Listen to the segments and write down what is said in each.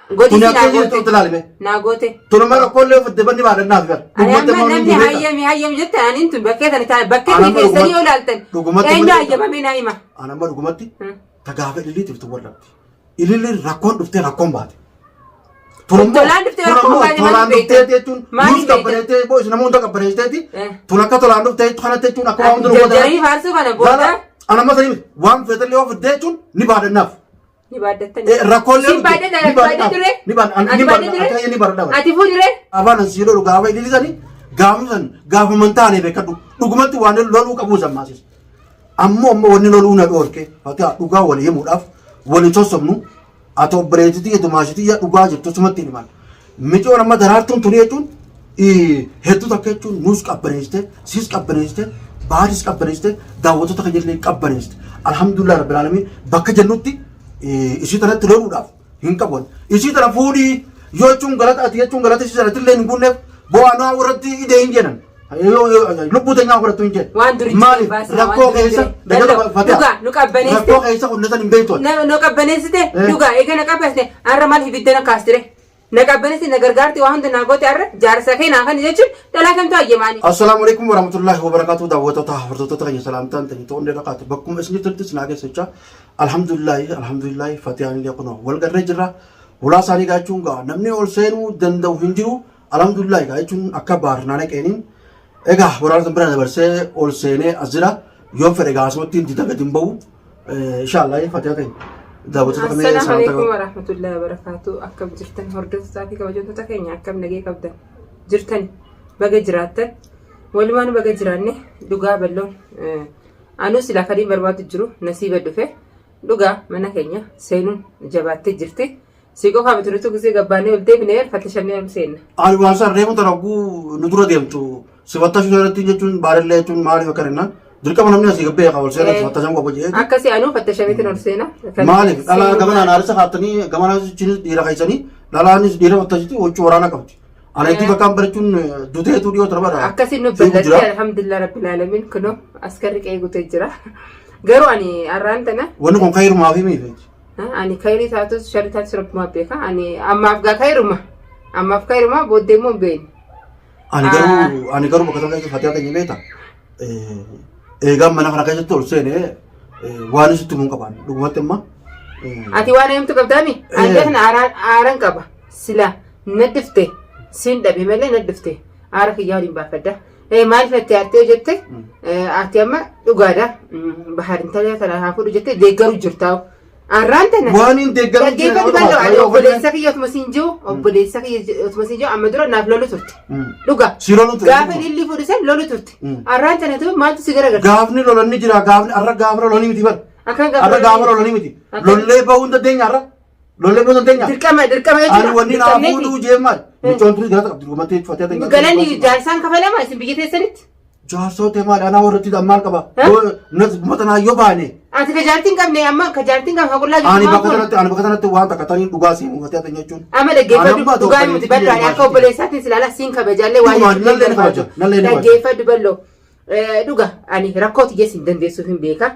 Godhi Tuni si akka naa jirtu goote. itti ilaalime. Naa goote. Tuni rakkoolee ofitti banni baadhannaaf gara. Ani Dhugumatti amma amma namni namni hayyami hayyami jette aniin tun bakkee tani taa'e bakkee Ani tani amma teessanii yoo dhugumatti- ilaaltan dhugumatti eenyu malee- hayyamamee naa hima. Ani amma dhugumatti ta gaafa ililliitiif tun wallabdi. Ililliin rakkoon dhuftee rakkoon baate. Tun ammoo- Tolaan dhuftee tun rakkoon ammoo baate maaliif tolaan beektan? dhuftee jechuun Maaliif nuus beektan? qabbaneessitee boo isin nama hunda qabbaneessiteeti. Eh. Tun akka tolaan dhuftee kanatti jechuun akka waan hunda nu Jarjaranii faarsuu kana booda Ana amma sanii miti. Waan feetallee yoo fiddee jechuun ni baadhannaaf. ni baaddattan. Eh, rakkoolee Siin baadhadha ni baadhadha ture. Ni baadha. Ati Ni baadhadha baadha. ture? Akka ni baadha. Ati fuudhire? Afaan asii lolu gaafa ilillisanii gaafa san gaafa mantaanee beekadhu dhugumatti waan loluu qabuu san maasis. Ammoo ammoo wanni loluu na dhoorke fataa dhugaa wal himuudhaaf wal hin sossobnu ati obboleettii tiyya dumaashii tiyya dhugaa jirtu sumatti hin himan. Micoon amma daraartuun tuni jechuun hedduu takka jechuun nuus qabbaneessite siis qabbaneessite baaris qabbaneessite daawwattoota keenya illee qabbaneessite. Alhamdulillah rabbil aalamiin bakka jennutti isii tanatti loluudhaaf hin qabu. Isii tana fuudhii yoo jechuun galata ati jechuun galata isii sanatti illee hin guunneef bu'aa naa irratti idee hin jedhan. Lubbuu teenyaa fudhattu hin jedhan. Waan duri jiru Maaliif baasina, rakkoo waan duri keessa jiru. Bal'oo, dhugaa, nu qabbaneessite. Rakkoo keessa kunnatan hin beektu. Na qabbaneessite Eh. dhugaa eega na qabbaneessite har'a maal ibidda na kaastire na qabbaneessite na gargaarte waa hunda naa goote har'a jaarsa kee naa kana jechuun dhalaa kamtu hayyamaani. Assalaamu alaikum warahmatullahi wabarakatuh daawwattoota hordoftoota keenya salaamtaan ta'e ta'uun dhaqaatu bakkuma isin jirtanittis naa geessa jecha alhamdulillahi alhamdulillahi fatiyaan illee kunoo wal garree jirra hulaa isaanii gaachuun gaa namni ol seenuu danda'u hin jiru alhamdulillahi gaa jechuun akka baarnaa naqeeniin egaa waraana san bira dabarsee ol seenee as jira yoon fedhe gaa asumatti dida gadi hin bahu inshaallah fatiyaa ta'e daawwattoota kamee Assalaamu salaamtaa alaikum warahmatullahi wabarakatuh. Akkam jirtan hordoftoota fi kabajamtoota keenya akkam nagee qabdan jirtan baga jiraattan walumaan baga jiraanne dhugaa bal'oon anuu silaa kadiin barbaadu jiru nasiiba dhufe dhugaa mana keenya seenuun jabaattee jirti. Si qofaa miti nuti gisee gabbaanee ol deebinee fattashannee ol seenna. Ani waan san reefu tana oguu nu dura deemtu si fattashuu irratti jechuun baalillee jechuun maaliif akka jennaan dirqama namni asii gabbee ol seenaa si fattashan qabu jedhee. Akkasii anuu fattashameetiin ol seena. Maaliif dhalaa gamanaan haarisa kaattanii gamanaan jechuunis dhiira keessanii dhalaanis dhiira fattashiti huccuu waraana qabdi. Ana itti bakkaan barachuun duteetu dhiyoo tana bara. Akkasii nu bal'attee alhamdulillah rabbil alamin kunoo askarri qe'ee gutee jira. Garuu ani har'aan tana Wanni kun kayrumaa fi miifi. Ani kayrii taatus sharri taatus rabbumaa beeka. Ani ammaaf gaa kayruma. Ammaaf kayruma booddee immoo hin beekne. Ani garuu bakka tokko keessatti fatiyaa keenya beekta. Eegaan mana kana keessatti ol seene waan isitti mun qaban dhugumatti amma. Ati waan himtu qabdaami? Ani beekna aaran qaba. Sila na dhifte siin dhabe malee na dhifte aara kiyyaa waliin baafadha. Maaliif natti aartee yoo jette ati amma dhugaadha bahar intala tana haa fuudhu jettee deeggaru jirtaa. Arraan tana. Waan hin deeggaru Dhaggeeffadhu bal'oo ani obboleessa kiyya otuma siin jiru obboleessa kiyya otuma siin jiru amma dura naaf lolu turte. Dhuga. Si lolu turte. Gaafa ililli fuudhu san lolu turte. Arraan tana tu maaltu si garagalcha? Gaafni lolanni jira gaafni arra gaafa lolanii miti bar. Akkan gaafa Arra gaafa lolanii miti. Lollee bahuu hin dandeenya arra. Lollee bahuu hin dandeenya. Dirqama dirqama Ani jechuudha. wanni naa Dirqamneeti. fuudhuu jee maal? Micoon tunis galata qabdi dhugumatti fatee ta'e. Galanni jaarsaan kafalama isin biyya teessanitti. Jaarsoo ta'e maal anaa warratti maal qaba? Mata naa yoo baane. Ati ka jaartii hin qabne amma ka jaartii hin qabne ka qullaa Ani jirtu bakka maal kun? sanatti ani bakka sanatti waan takka taniin dhugaa siin uummatee ta'e jechuun. Amma Ani dhaggeeffadhu amma dhugaa ta'u miti bal'oo ani akka obboleessaatiin si ilaala siin kabajaallee waan Dhugumaan, nallee ni kabaja, nallee ni kabaja. Dhaggeeffadhu bal'oo. Dhuga ani rakkoo tiyyees hin dandeessuuf hin beeka.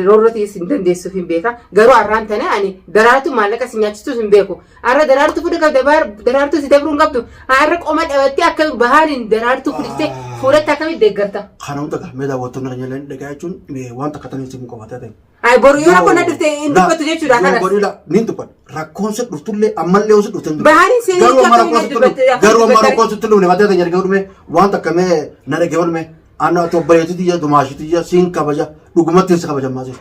Roorroo tiyyees hin dandeessuuf hin beeka. Garuu har'aan tana ani daraartuu maallaqa si nyaachistuus hin beeku. Har'a daraartuu fudhu qabda baar daraartuu si dabruu hin qabdu. Har'a qoma dhabattee akka bahaaniin daraartuu fudhiste fuulatti akkamitti deeggarta? Kana hunda galmee daawwattoonni keenya illee dhagaa jechuun waan takka taniin si muqabatee ta'e. Ay boru yoo rakkoon na dhufte hin dubbatu jechuudha Yoo kanas. godhila ni dubbadha. Rakkoon si dhuftullee ammallee yoo si dhufte hin dubbatu. Bahariin seenee Garuu amma akkamiin rakkoon sitti dubbatte- dhufne garuu amma dubbatte- rakkoon sitti dhufne mataa keenya erga dhume waan takka mee na dhagee olme anna ati obboleettii tiyya dumaashii tiyya siin kabaja dhugumatti si kabaja maasii.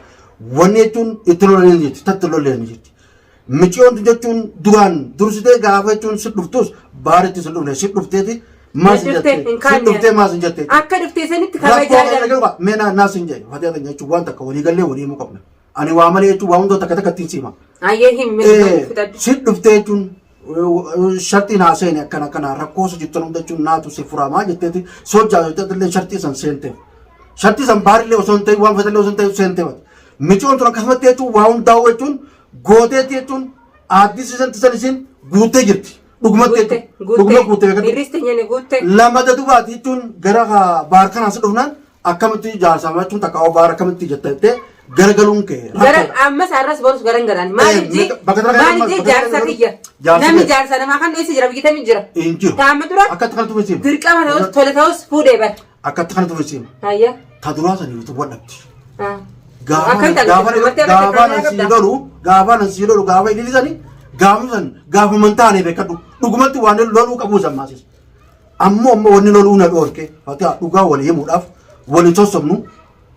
Wanni jechuun itti lolan hin jirti tatti lolan hin jirti. Miciyoon jechuun duraan dursitee gaafa jechuun si dhuftus baaritti si dhufne si dhufteeti maas hin Dhufte, jette hin si kaanne. dhuftee maas hin jette. Akka dhuftee sanitti Rakkoo kabajaa kana garuu mee naa naas hin jedhe fatee keenya jechuun waan takka walii gallee walii himuu qabna. Ani waa malee jechuun waa hunda takka takka ittiin siima. Ayyee hin fudhadhu. Si dhuftee jechuun shartii naa seene akkana akkana rakkoo si jirtan hunda jechuun naatu si furamaa jetteeti soojjaa jetteetillee shartii san seenteef. Shartii san baarillee osoo hin ta'in waan fetallee osoo hin ta'in seenteef. Micoon tun akkasumatti jechuun waa hundaa'u jechuun gooteetti jechuun aaddisi san san isin guuttee jirti. Dhugumatti Guutte jechuun dhuguma guuttee guutte beekadhu. hirriste nyane guutte. Lama dubaati jechuun gara baar kanaa si dhufnaan akkamitti jaarsaa jechuun takka baar akkamitti jetta jettee Garagaluun kee Gara rakkoodha. ammas har'as borus garan garan maaliif jee Bakka tana maaliif jee jaarsa kiyya Jaarsi namni kee. jaarsa namaa kan dheessa jira biyya tamii jira. Hin jiru. Taama dura Akkatti kanatu hin siima. dirqama ta'us tole ta'us fuudhee bara. Akkatti kanatu hin siima. Hayya. Ta duraa sanii utuu wal dhabdi. Ah. Gaafa Akkam taate? gaafa Dubartii akka gaafa takkaa nan sii qabda. lolu gaafa nan sii lolu gaafa ilillisani gaafa san gaafa man taane beekadhu dhugumatti waan loluu qabuu sammaasis. Ammoo ammoo wanni loluu na dhoorke fatiha dhugaa wal himuudhaaf wal hin sossobnu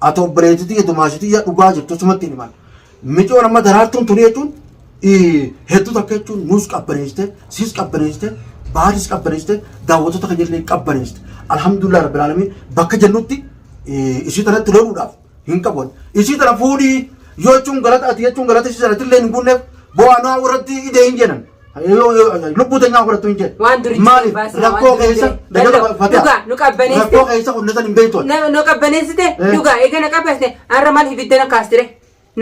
ati obboleettii tiyya dumaashii tiyya dhugaa jirtu sumatti hin himan. Micoon amma daraartuun tuni jechuun hedduu takka jechuun nuus qabbaneessite siis qabbaneessite baaris qabbaneessite daawwattoota keenya illee qabbaneessite. Alhamdulillah rabbil aalamiin bakka jennutti isii tanatti loluudhaaf hin qabu. Isii tana fuudhii yoo jechuun galata ati jechuun galata isii sanatti illee hin guunneef bu'aa naa irratti idee hin jedhan. Lubbuu teenyaa fudhattu hin jedhu. Waan durii Maaliif baasina, rakkoo waan durii keessa jire. Ballo, dhugaa, nu qabbaneessite. Rakkoo keessa kunnatan hin beektu. Na qabbaneessite Eh. dhugaa eega na qabbaneessite har'a maal ibidda na kaastire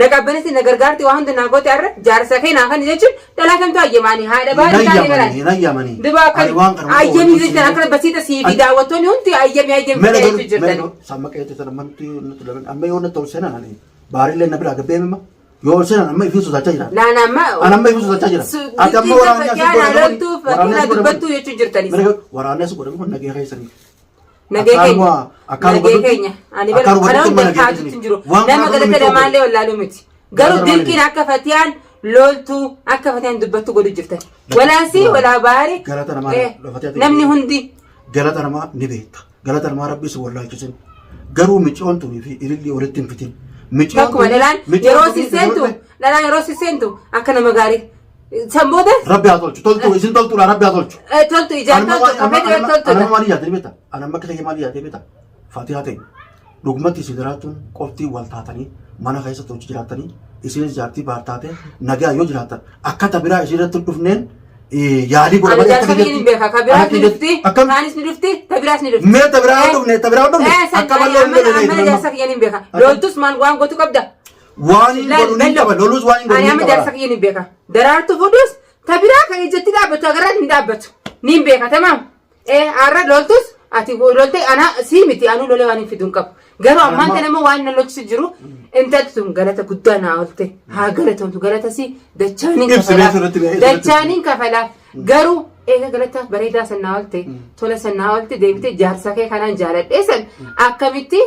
na qabbaneessite na gargaarte waa hunda naa goote har'a jaarsa kee naa kan jechuun dhalaa kamtu ayyamaanii haadha Hin baadii taatee ayyamanii, baraan. hin ayyamanii. Duba akka Ani waan kana ayyamii jechuun akka basiita sii fi daawwattoonni hundi ayyamii ayyamii Mera ta'ee galu, jirtan. mera galu. Samma qeete sana manti nuti laman amma yoo na ta'u seenan ani baarillee na biraa gabbee mima yoo seenan amma ifiin sodaachaa jira. Laan amma Ani amma ifiin sodaachaa jira. Ati amma waraanni asii Fakkii godhame loltuu waraanni fakkii asii godhame dubbattuu jechuu jirtanis. Mera galu waraanni asii godhame kun nagee keessanii. Nagee keenya. Akkaan Nagee hubatutti- keenya. Ani bara akkaan kana hubatutti hunda mana kaatutti keessanii. hin jiru. Waan Nama kana galata hunda lamaallee wallaaluu miti. Garuu Galata lamaallee dirqiin akka fatiyaan loltuu akka fatiyaan dubbattu godhu jirtan. Walaasii walaa baari. Galata namaa Fatiyaa Namni hundi. Galata namaa ni beekta. Galata namaa rabbi si wallaalchisin. Garuu micoon tunii fi ilillii walitti hin fitin. Micoon Akkuma tunii- dhalaan micoon yeroo tunii si seentu dhalaan yeroo si seentu akka nama gaarii. San booda Rabbi haa tolchu. Toltuu isin toltuudha rabbi haa tolchu. toltu ijaan toltu kafee Anuma toltudha. maal yaadee beekta? Anuma akka kiyya maal yaadee beekta? Fatihaa ta'e. Dhugumatti isin jiraachuun qofti wal taatanii mana keessatti hojii jiraattanii isinis jaartii baar taate nagaa yoo jiraattan akka tabiraa isin irratti hin dhufneen yaalii godha Ani malee akka jaarsa biyya ni beeka. Ka biraas ni dhufti, Akkam kaanis ni dhufti, ta biraas ni dhufti. Mee ta biraa hin dhufne, ta biraa hin dhufne. Eh, san Akka bal'oo hin amma godhine amma jaarsa kiyya ni beeka. Loltus maal waan gootu qabda. Waan hin godhu ni qaba, lolus waan hin godhu Ani ni amma qaba. jaarsa kiyya ni beeka. Daraartu fuudhus ta biraa kan ijatti dhaabbatu agarraan hin dhaabbatu. Ni beeka tamaam. Eh, har'a loltus ati lolte ana sii miti anuu lolee waan hin fidu hin qabu. Garuu ammaan kana immoo waan na lolchisu jiru intalti tun galata guddaa naa oolte haa galatomtu galata si dachaaniin Ibsi kafalaaf beeksisa irratti ba'ee irratti dachaaniin kafalaaf garuu eega galata bareedaa san naa oolte tola san naa oolte deebitee jaarsa kee kanaan jaaladhee san akkamitti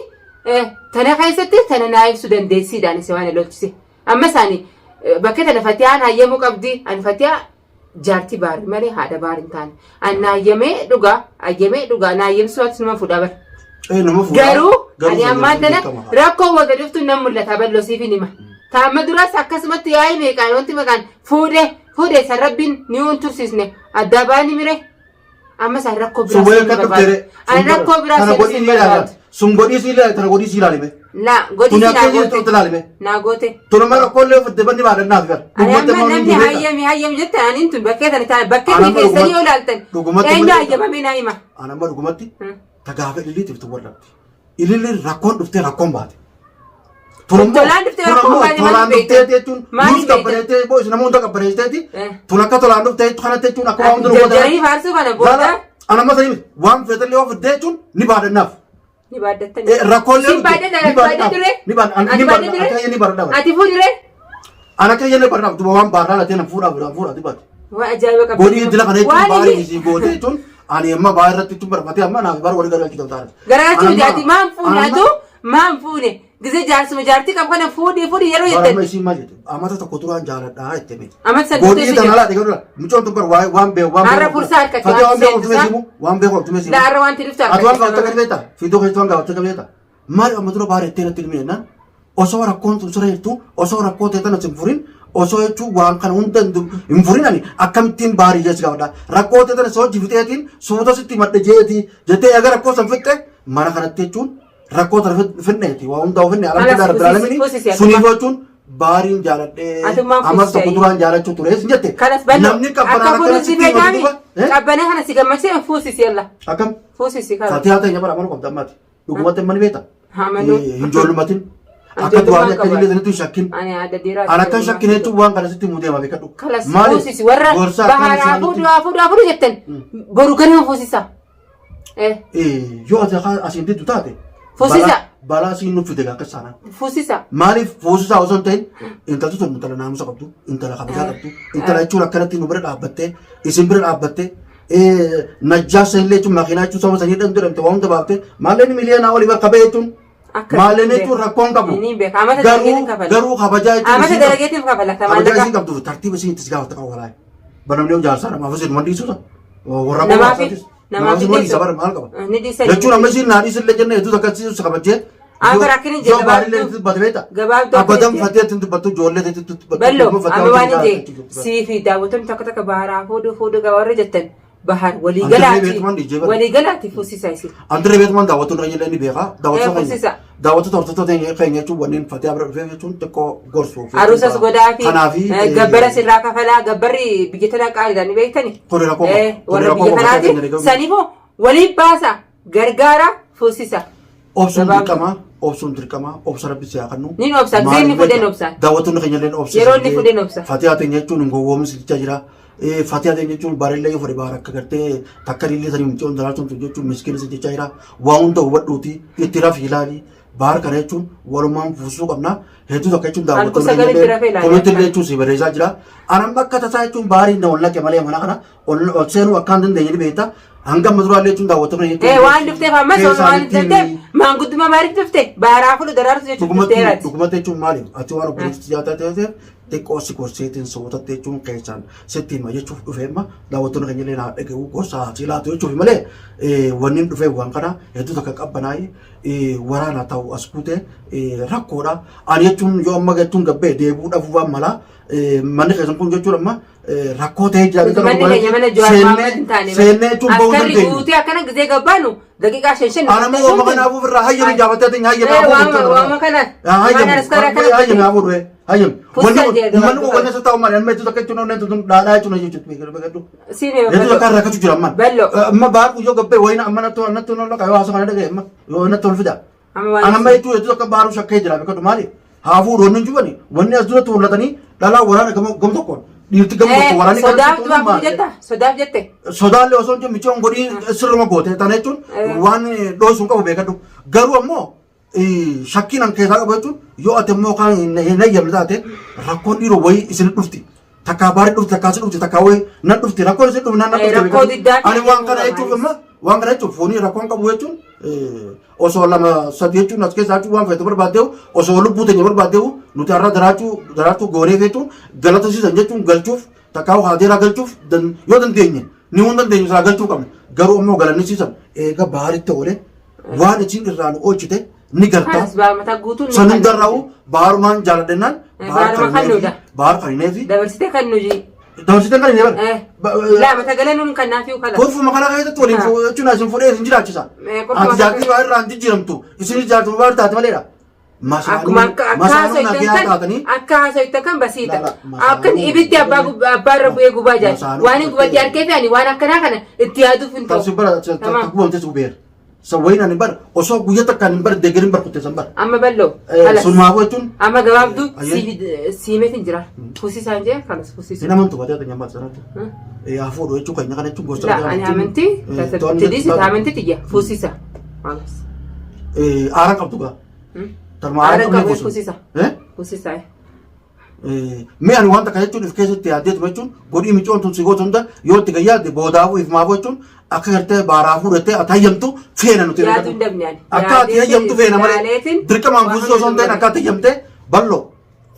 tana keessatti tana naa ibsu dandeessiidhaan isa waan na lolchise. Amma isaani bakka tana fatiyaan hayyamuu qabdi ani fatiyaa jaartii baari malee haadha baari hin taane. An naayyamee dhugaa ayyamee dhugaa naayyamsuu ati numa fuudha bara. Eh, nama fuudha. Garuu ani ammaan fuudha tana dirqama. rakkoo wanta dhuftu nan mul'ata bal'oo siif hin hima. Taama duras akkasumatti yaa'ii meeqaan wanti maqaan fuudhe fuudhe san rabbiin ni hin tursiisne addaa baani mire. Amma isaan rakkoo biraa Sun wayii seenuu akka barbaadu. dhufte Ani rakkoo biraa Tana seenuu godhii sin si ilaali. barbaadu. Sun godhii si ilaali tana godhii si ilaali mee. Laa godhii Tuni si akka naa jirtu goote. ilaali mee. Naa goote. Tun amma rakkoolee ofitti banni baadhannaaf gara. Ani amma namni hayyami hayyami jette ani tun bakkee tana taa'e bakkee Ani tana amma keessanii yoo ilaaltan dhugumatti eenyu malee- hayyamamee naa hima. Ani amma dhugumatti ta gaafa ililliitiif tun wallabdi. Ililliin rakkoon dhuftee rakkoon baate. Tolaan dhuftee rakkoon baate maaliif Tolaan beekta? dhuftee jechuun Maaliif nuus beekta? qabbaneessitee boo isin nama hunda qabbaneessiteeti. Eh. Tun akka tolaan dhuftee kanatti jechuun akka waan hunda nu Jarjarii faarsuu kana booda Ana amma sanii miti. Waan feetallee yoo fiddee jechuun ni baadhannaaf. ni baaddattan. Eh, rakkoolee Sin baadhadha ni baadhadha. baadhadha ture. Ni baadhadha. Ati Ni baadhadha baadhadha. ture? Akka ni baadhadha. Ati fuudhire? Ana akka jennee baadhadhaaf duba waan baadhaa latee na fuudhaaf na fuudhaaf baate. Waan ajaa'iba qabdi. Godhii dila kana jechuun Waan baay'ee inni isii goote jechuun ani amma baay'ee irratti jechuun barfatee amma naaf bara walii galachuu ta'u. Garaachuu miti ati maan fuune atu maan fuune gisee jaarsuma jaartii qabu kana fuudhii fuudhii yeroo Bara amma jettan isiin maal jette amata tokko duraan jaaladhaa jette miti. amata san Godhii dhufte tana si alaa dhiqatu mucoon tun bar waan beeku waan Har'a fursaa harkatti Fatee waan waan beeku seentu tume isaa. simu waan beeku tume simu. La har'a wanti dhuftu Ati waan harkatti. gaafatte gadi beekta fiidoo keessatti waan gaafatte gadi beekta maali amma dura baara itti irratti ilmi jennaan osoo rakkoon tun sirra jirtu osoo rakkoo ta'e tana hin furin osoo jechuun waan kana hunda hin furin ani akkamittiin baarii jees gaafadha rakkoo ta'e tana soo jifiteetiin suuta sitti madde jeeti jettee eega rakkoo san fixxe mana kanatti jechuun rakkoo tana fidneeti waa hundaa finne alhamdulillah rabbil Alas, fuusisi alamin atuma. suniif jechuun baariin jaaladhee Atummaan amas fuusisi tokko ayi. duraan jaalachuu ture sin jette Kanas bal'oo namni akka qabbanaan fuudhu akkana si sitti himatu beekaami duba eh? qabbana kana si gammachiise fuusisi yalla akkam fuusisi kana. Fatihaa ta'e nyamara amanuu qabda ammaati. Dhugumatti amma ni beekta. Amanuu. Hin joollumatin. Akka Ijoollummaan duraanii akka qaba. illee sanatti hin shakkin. Ani haadha dhiiraa. An akka hin shakkine jechuun waan kana sitti himuu deema beekadhu. Kalas Maaliif? fuusisi warra Gorsa akkaan baharaa isaanitti- fuudhu haa fuudhu haa fuudhu jettan boru ganama fuusisa. Eh Yoo ati akka asiin diddu taate. Fuusisa. Balaa siin nuuf fide akka saanaan. Fuusisa. Maaliif fuusisaa osoo hin ta'in intalti tun intala naamusa qabdu, intala kabajaa qabdu, intala jechuun akkanatti nu bira dhaabbattee, isin bira dhaabbattee, najjaasa illee jechuun makiinaa jechuun saba sanii dhamtu dhamte waan hunda baaftee maalleen miliyoonaa olii bakka ba'e jechuun Akka maalleen jechuun rakkoon qabu. Ni beeka. Amata Garuu dalageetiin kafala. garuu kabajaa jechuun Amata isiin qabdu. dalageetiin kafala. Kabajaa Maallaqa. isiin qabdu tartiiba isiin itti si gaafata qabu walaayi. Banamni yoo jaarsaa namaaf isin wanti dhiisuusa. Warra Namaaf booda namaaf namaaf dhiisu. isa bara maal qaba. Ni dhiisan. Jechuun amma isiin naa dhiisillee jenne hedduu takka si kabajjee. Amma rakkin hin Yoo jedhe baadillee gabaabduu. itti dubbate beekta. Gabaabduu akka Abadan jettee. fatee ittiin dubbattu ijoollee itti dubbattu. Ballo ilmoo fatee amma waan wajjin hin jiraatu jee sii fi daawwattoonni takka takka baharaa fuudhuu fuudhuu gaa warra jettan bahar walii Antirree galaati beektumaan dhiijee bara. walii galaati fuusisa isin. Antirree beektumaan daawwattoonni keenya illee ni beeka. Daawwattoota Eh, fuusisa. keenya. Daawwattoota hordoftoota keenya jechuun wanneen fatee bira dhufee jechuun xiqqoo gorsuu. Aruusas godhaa fi Kanaafi gabbara sirraa kafalaa gabbarri biyya tanaa qaaliidhaan ni beektani. Kuni rakkoo qaba. Eh, Kuni warra rakkoo biyya qaba. kanaati Keenya ni saniifoo waliin baasa gargaara fuusisa. Obsuun Gabaabduu. dirqama, obsuun dirqama, obsa rabbi si haa kennu. Niin obsa, Maaliif gisee inni fudheen beekta? obsa. Daawwattoonni keenya illee obsa. Yeroo inni fudheen obsa. Fatihaa teenya jechuun hin gowwoomsi jechaa jira. Fatihaa teenya jechuun bareellee yoo fudhe baara akka gartee takka illee sanii mucaan daraartuun tun jechuun miskiina si jechaa jira. Waa hunda hubadhuuti itti rafi ilaali. Baar kana jechuun walumaan fuusuu qabna. Hedduu takka jechuun daawwattoonni Alkuusa keenya galitti illee rafee ilaali. komentii illee jechuun si barreessaa jira. Anam akka tasaa jechuun baariin na ol naqe malee mana kana ol ol seenuu akka hin dandeenye ni beekta. Hanga amma duraallee jechuun daawwattoonni keenya Eh, waan dhufteef ammas keessaan waan ittiin- dhufteef maanguddummaa maaliif dhufte baaraa fuudhu daraartu jechuun Dhugumatti dhufteerati. dhugumatti jechuun maali? Ati waan obboleettii jaataa ta'eef xiqqoo si gorseetiin sootatte jechuun keessaan sitti hima jechuuf dhufe amma daawwattoonni keenya illee naa dhaga'u gorsa si laatu jechuuf malee wanni hin dhufeef waan kana hedduu takka qabbanaa'e waraana ta'u as kuute rakkoodha. Ani jechuun yoo amma jechuun gabbee deebi'uu dhabuu waan mala manni keessan kun jechuun amma rakkoo ta'ee jira. Manni keenya mana Jawaar Mohaammed hin taane. Seennee jechuun bahuu Askarri dandeenyu. guutee akkana gisee gabbaanu daqiiqaa shan shan. Ana immoo waama kanaafuu ofirraa hayyami jaabattee ati hayyami Eh, hafuuf waama waama kana. Waan askara akkana hayyami hafuuf dhufe hayyami. Fuusaa Wanni kun jee uummanni kun gabaabduu wanni isa ta'u malee amma hedduu takka jechuun onneen tun dhaadhaa jechuun jechuudha beekadhu. Siin hima Hedduu takka ballo. rakkachuu jira ammaan. Ballo. Amma baar guyyoo gabbee wayina amma nattu nattu nolla qayyoo haasoo kana dhagaye amma yoo nattu ol fida. Amma waan Ana amma hedduu hedduu takka baaruu shakkee jira beekadhu maali? Haa fuudhu wanni hin jubani wanni as duratti mul'atanii dhalaa waraana gam tokkoon dhiirti gam tokko waraanni kan Sodaaf du'aa fuudhu jetta? Sodaaf jette? Sodaallee osoo hin jiru michoon godhii sirruma goote tana jechuun waan dhoosuu hin qabu beekadhu. Garuu ammoo shakkiin an keessaa qabu jechuun yoo ati immoo kan hin hayyamne taate rakkoon dhiiroo wayii isin dhufti. Takkaa baarii dhufti takkaa si dhufti takkaa wayii nan dhufti rakkoon isin dhufti nan dhufti. Rakkoo diddaa fi Ani waan kana jechuuf amma waan kana jechuuf foonii rakkoon qabu jechuun osoo lama sadi jechuun as keessaa jechuun waan feetu barbaaddeehu osoo lubbuu teenya barbaaddeehu nuti har'a daraachuu daraartuu goonee jechuun galata siisan jechuun galchuuf takkaa haadeeraa galchuuf yoo dandeenye ni hun dandeenyu isaa galchuu qabna garuu ammoo galanni siisan eega baaritti oole waan isiin irraa nu oolchite ni galta Kanas baa mataa guutuun ni sanin kan- darraa'u baarumaan jaaladhennaan Baaruma kan nuudha. baar kan hineefi Dabarsitee kan nuyi. dabarsitee kan hinee Eh. Laa mata galee nuun kan naaf kala. Korfuma kana keessatti waliin jechuun isin fuudhee isin jiraachisa. Korfuma Ati jaartii waa irraa hin jijjiiramtu. Isin jaartii waa taate maleedha. Akkuma akka akka Masaanuu haasoftan nagaa kan taatanii akka haasoftan kan basiita. La, la, masaanuu Akkan ibiddi abbaa abbaa irra bu'ee gubaa jira. Masaanuu Waan hin gubatti harkee fi ani waan akkanaa kana itti yaaduuf hin ta'u. taasisuu bara Tamam. gubamte si gubeera. Sa wayin ani bara osoo guyyaa takkaan hin bara deeggarin bara kutte san bara. Amma bal'oo. Kalas. Sunumaafuu jechuun Amma gabaabduu Ayyee. siimeetiin jira. Fuusisaan jee kalas fuusisa. hin amantu batee ati nyammaatu sanatti. Haa fuudhu jechuu keenya kana jechuun gosa La ani amantii tidisi amantii tiyya fuusisa. Kalas. Aara qabdu gaa. Tarma Aara aara qabne qabu fuusu. fuusisa. Fuusisa. Mee ani waan takka jechuun if keessatti yaaddeetu jechuun godhii micoon tun si gootu hunda yoo itti gayyaadde boodaafuu if maafuu jechuun akka gartee baaraa fuudhattee ati hayyamtu feena nuti. Yaaduu hin dabne ani. Akka ati hayyamtu feena malee Yaaleetiin dirqamaan waan fuusisuu osoo hin ta'in hunda akka ati hayyamte bal'oo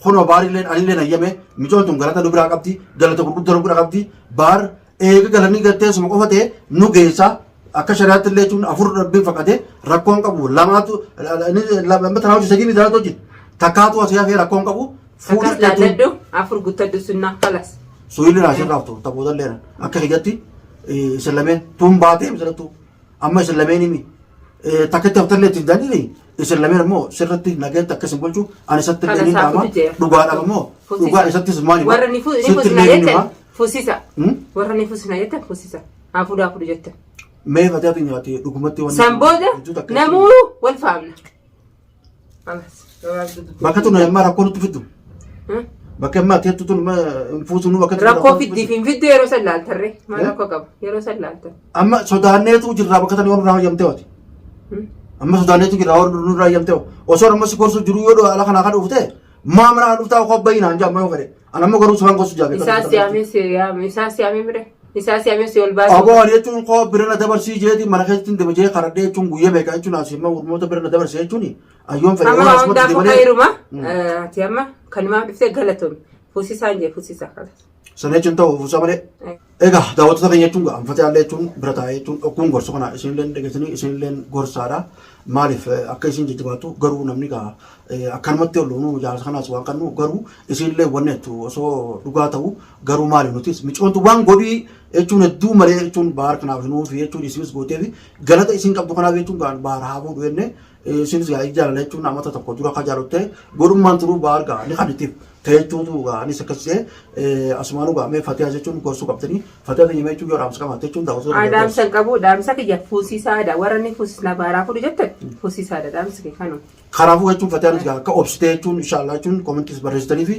kunoo baarilleen anilleen hayyame micoon tun galata nu biraa qabdi galata gurguddaa nu biraa qabdi baar eega galanii gartee suma qofa ta'e nu geessa akka shari'aatti illee jechuun afur rabbiin faqate rakkoon qabu lamaatu lama tanaa hojii sadii miidhaa hojii takkaatu asii hafee rakkoon qabu Akkas laalladhu afur guuttadhu sunnaa kalas. Suuyilli raashin raaftu taphoota illee akka kiyyatti isin lameen tun baatee misalatu amma isin lameen himi takkatti haftallee ittiin dandini isin lameen immoo sirriitti nageetti akka isin bulchu ani isatti illee ni Kalas haa dhaama fuutu jee. dhugaadhaaf immoo Fuusisa. dhugaan isattis maal hima Warra ni sitti fuusina illee ni jettan hima fuusisa. Hmm? Warra ni fuusina jettan fuusisa. Haa fuudhu haa fuudhu jettan. Mee fatee ati nyaate dhugumatti wanni San booda hedduu takka namuu wal faamna. Kalas. Gabaabduu dubbii. Bakka tun ammaa rakkoo nutti fiddu. Hmm? Bakka ammaa ati jettu tun hin fuusnu bakka tun Rakkoo nutti fiddiif fiddu. hin fiddu yeroo san laaltarre. Maal Eh? rakkoo qaba? Yeroo san laaltan. Amma sodaanneetu jirraa bakka tan yoo nurraa hayyamtee waati. Hmm? Amma sodaanneetu jira warri nurraa eeyyamte osoo amma si gorsu jiru yoo ala kanaa kan dhufte maa mana kan dhuftaa koo bayinaan naan jaa amma yoo fedhe. An amma garuu sumaan gorsu jaa Isaa siyaamee si yaame isaa siyaamee mire isaa siyaamee si ol baasuu. Aboo ani jechuun koo bira na dabarsii jeeti mana keessatti deema jee karadhee jechuun guyyaa meeqa jechuun asii amma gurmoota bira na dabarsee jechuun ayyoon fedhe Amma waan waan asumatti hundaafuu deemalee. kayruma. Ati amma kanumaaf dhuftee galatoomi. Fuusisaan jee fuusisaa kala. Sana jechuun ta'u fuusaa malee. Egaa daawwattoota keenya jechuun ga'a anfatee allee jechuun bira taa'ee jechuun dhokkuun gorsu kana isinillee dhageessanii isinillee gorsaadha. Maaliif akka isin jajjabaattu garuu namni gaa akkanumatti ol nu jaarsa kanaas waan qabnu garuu isinillee wanni jettu osoo dhugaa ta'u garuu maali nutis micoontu waan godhii jechuun hedduu malee jechuun baar kanaaf nuufi jechuun isinis gooteefi galata isin qabdu kanaaf jechuun gaan baar haa fuudhu jennee isinis gaa jaalala jechuun amata tokko dura akka jaalatte godhummaan turuu baar gaa ni kanitiif ta'e jechuutu gaa anis akkas jedhee asumaanuu gaa mee fatiyaa jechuun gorsuu qabdanii fatiyaa teenya mee jechuun yoo dhaamsa qabaatte jechuun daawwattoota Haa dhaamsa hin qabu dhaamsa kiyya fuusisaadha warra inni fuusisna baaraa fudhu jettan fuusisaadha dhaamsi kee kanuma. Kanaafuu jechuun fatiyaanis gaa akka obsitee jechuun inshaallah jechuun komentis barreessitanii fi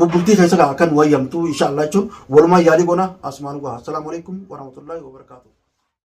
bubbultii keessa gaa akka nu wayyamtu inshaallah jechuun walumaa yaalii goona asumaanuu gaa assalaamu alaikum warahmatullahi wabarakaatuh.